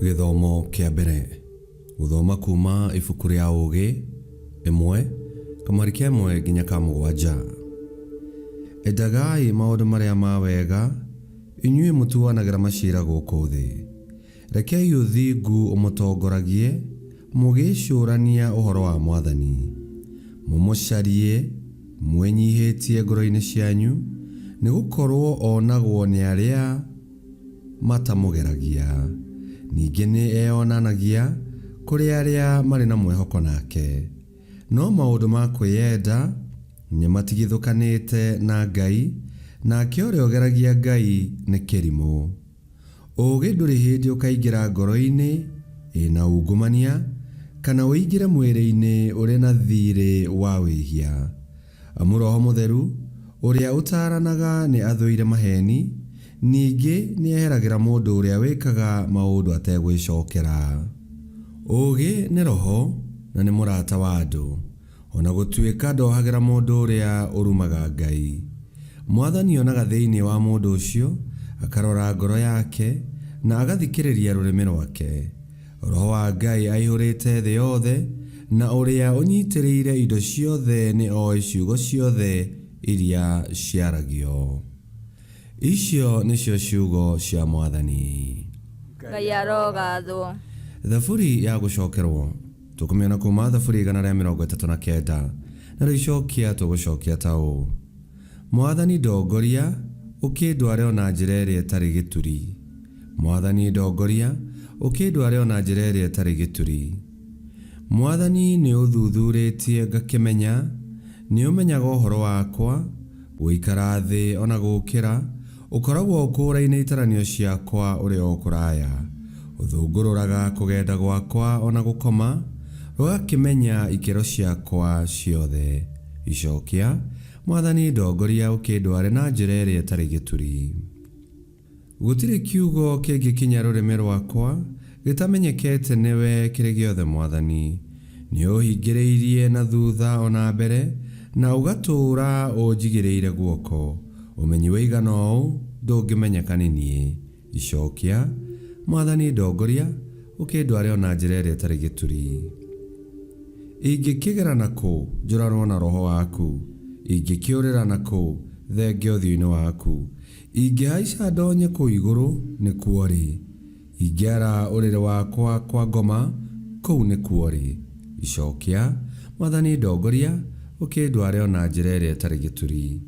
Gĩthomo kĩa mbere. Gũthoma kuma ibuku rĩa Ũũgĩ, ĩmwe, kamũhari ka ĩmwe nginya ka mũgwanja. Endagai maũndũ marĩa ma wega, inyuĩ mũtuanagĩra maciira gũkũ thĩ. Rekei ũthingu ũmũtongoragie, mũgĩĩcũrania ũhoro wa Mwathani. Mũmũcarie mwĩnyihĩtie ngoro-inĩ cianyu, nĩgũkorwo onagwo nĩ arĩa matamũgeragia. Ningĩ nĩ eyonanagia kũrĩ arĩa marĩ na mwĩhoko nake. No maũndũ ma kwĩyenda nĩ matigithũkanĩte na Ngai, nake ũrĩa ũgeragia Ngai nĩ kĩrimũ. Ũũgĩ ndũrĩ hĩndĩ ũkaingĩra ngoro-inĩ ĩna ungumania, kana ũingĩre mwĩrĩ-inĩ ũrĩ na thiirĩ wa wĩhia. Amu Roho Mũtheru, ũrĩa ũtaaranaga nĩ athũire maheeni, ningĩ nĩeheragĩra mũndũ ũrĩa wĩkaga maũndũ ategwĩcokera. Ũũgĩ nĩ roho, na nĩ mũrata wa andũ. O na gũtuĩka ndohagĩra mũndũ ũrĩa ũrumaga Ngai. Mwathani onaga thĩinĩ wa mũndũ ũcio, akarora ngoro yake, na agathikĩrĩria rũrĩmĩ rwake. Roho wa Ngai aihũrĩte thĩ yothe, na ũrĩa ũnyitĩrĩire indo ciothe nĩ oĩ ciugo ciothe iria ciaragio. Icio nĩcio ciugo cia Mwathani. Ngai arogathwo. Thaburi ya gũcokerwo. Tũkũmĩona kuuma Thaburi 139. Narĩo icokia tũgũcokia ta ũũ, Mwathani ndongoria, ũkĩndware o na njĩra ĩrĩa ĩtarĩ gĩturi. Mwathani ndongoria, ũkĩndware o na njĩra ĩrĩa ĩtarĩ gĩturi. Mwathani nĩũthuthurĩtie ngakĩmenya, nĩũmenyaga ũhoro wakwa, Gũikara thĩ o na gũũkĩra, ũkoragwo ũkũũraine itaranio ciakwa ũrĩ o kũraya. Ũthũngũrũraga kũgenda gwakwa o na gũkoma, rũgakĩmenya ikĩro ciakwa ciothe. Icokia, Mwathani ndongoria ũkĩndware na njĩra ĩrĩa ĩtarĩ gĩturi. Gũtirĩ kiugo kĩngĩkinya rũrĩmĩ rwakwa, gĩtamenyekete nĩwe kĩrĩ gĩothe Mwathani. Nĩũũhingĩrĩirie na thutha o na mbere, na ũgatũũra ũnjigĩrĩire guoko. Ũmenyi ũigana ũũ ndũngĩmenyeka nĩ niĩ. Icokia, Mwathani ndongoria, ũkĩndware o na njĩra ĩrĩa ĩtarĩ gĩturi. Ingĩkĩgera na kũ njũranwo na Roho waku? Ingĩkĩũrĩra na kũ thenge ũthiũ-inĩ waku? Ingĩhaica ndonye kũu igũrũ, nĩkuo rĩ? Ingĩara ũrĩrĩ wakwa kwa ngoma, kũu nĩkuo rĩ? Icokia, Mwathani ndongoria, ũkĩndware o na njĩra ĩrĩa ĩtarĩ gĩturi.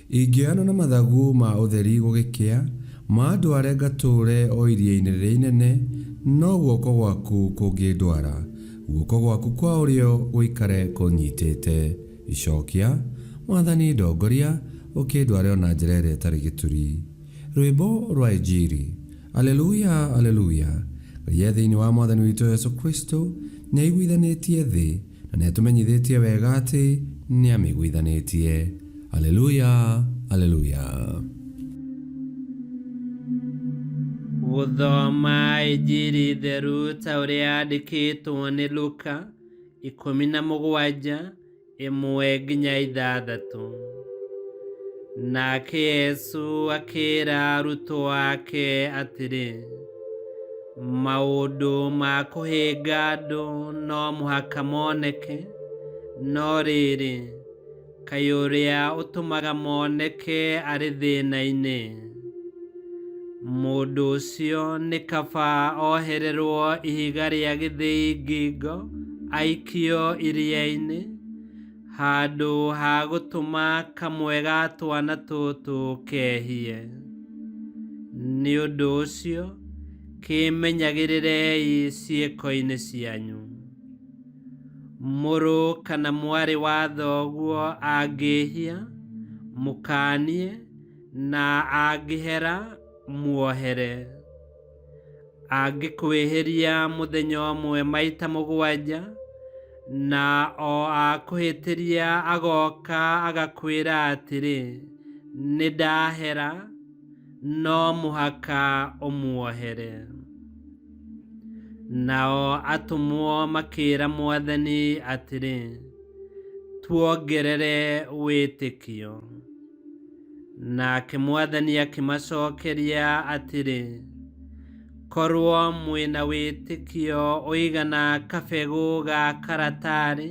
Ingĩoyanwo na mathagu ma ũtheri gũgĩkĩa, mandware ngatũũre o iria-inĩ rĩrĩa inene, no guoko gwaku kũngĩndwara, guoko gwaku kwa ũrĩo gũikare kũnyitĩte. Icokia, Mwathani ndongoria, ũkĩndware o na njĩra ĩrĩa ĩtarĩ gĩturi. Rwĩmbo rwa Injiri. Aleluya, Aleluya. Ngai e thĩinĩ wa Mwathani witũ Yesu Kristo nĩaiguithanĩtie thĩ, na nĩatũmenyithĩtie wega atĩ nĩamĩiguithanĩtie. Aleluya, Aleluya. Gũthoma Injiri theru ta ũrĩa yandĩkĩtwo nĩ Luka, 17, ĩmwe nginya ithathatũ. Nake Yesu akĩĩra arutwo ake atĩrĩ, Maũndũ ma kũhĩnga andũ no mũhaka moneke, no rĩrĩ, kaĩ ũrĩa ũtũmaga moneke arĩ thĩna-inĩ! Mũndũ ũcio nĩ kaba ohererwo ihiga rĩa gĩthĩi ngingo aikio iria-inĩ, handũ ha gũtũma kamwe ga twana tũtũ kehie. Nĩ ũndũ ũcio, kĩĩmenyagĩrĩrei ciĩko-inĩ cianyu. Mũrũ kana mwarĩ wa thoguo angĩĩhia, mũkaanie, na angĩhera, muohere. Angĩkwĩhĩria mũthenya ũmwe maita mũgwanja, na o akũhĩtĩria agoka agakwĩra atĩrĩ, 'Nĩndahera,' no mũhaka ũmuohere. Nao atũmwo makĩĩra Mwathani atĩrĩ, Tuongerere wĩtĩkio. Nake Mwathani akĩmacokeria atĩrĩ, Korwo mwĩna wĩtĩkio ũigana kabegũ ga karatarĩ,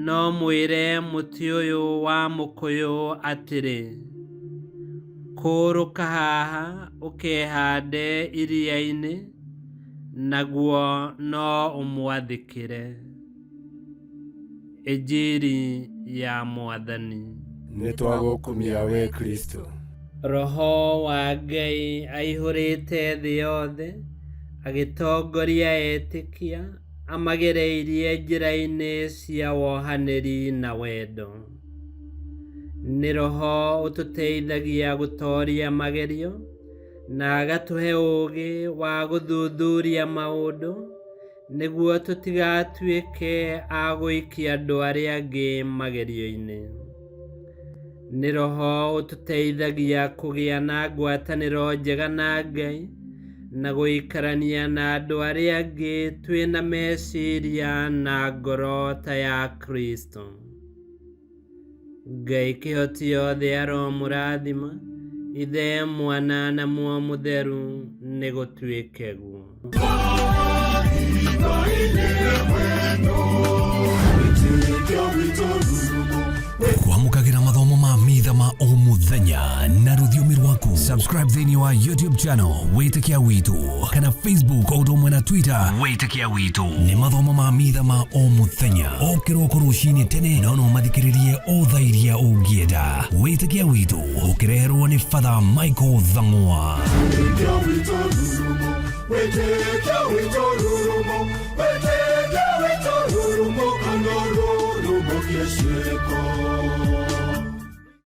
no mwĩre mũtĩ ũyũ wa mũkũyũ atĩrĩ, kũũrũka haha ũkehande iria-inĩ, naguo no ũmwathĩkĩre. Injiri ya Mwathani. Nĩ twagũkumia we Kristo. Roho wa Ngai aihũrĩte thĩ yothe, agĩtongoria etĩkia, amagereirie njĩra-inĩ cia wohanĩri na wendo. Nĩ Roho ũtũteithagia gũtooria magerio, na agatũhe ũũgĩ wa gũthuthuria maũndũ, nĩguo tũtigatuĩke a gũikia andũ arĩa angĩ magerio-inĩ. Nĩ Roho ũtũteithagia kũgĩa na ngwatanĩro njega na Ngai na gũikarania na andũ arĩa angĩ twĩna meciria na ngoro ta ya Kristo. Ngai kĩhoti yothe aromũrathima, Ithe, Mwana na Muoyo Mũtheru, nĩ gũtuĩke guo. Kwamũkagĩra mathomo ma mitha ma o mũthenya na rũthiomi rwaku. Subscribe thĩinĩ wa YouTube channel Wĩtĩkia Witũ kana Facebook o ũndũ ũmwe na Twitter Wĩtĩkia Witũ. Nĩ mathomo ma mitha ma o mũthenya o kĩroko rũcinĩ tene, no no mathikĩrĩrie o thaa iria ũngĩenda. Wĩtĩkia Witũ ũkĩreherwo nĩ Father Michael Thang'wa. Wĩtĩkia witũ rurumo, wĩtĩkia witũ rurumo, kana rurumo kĩciĩko.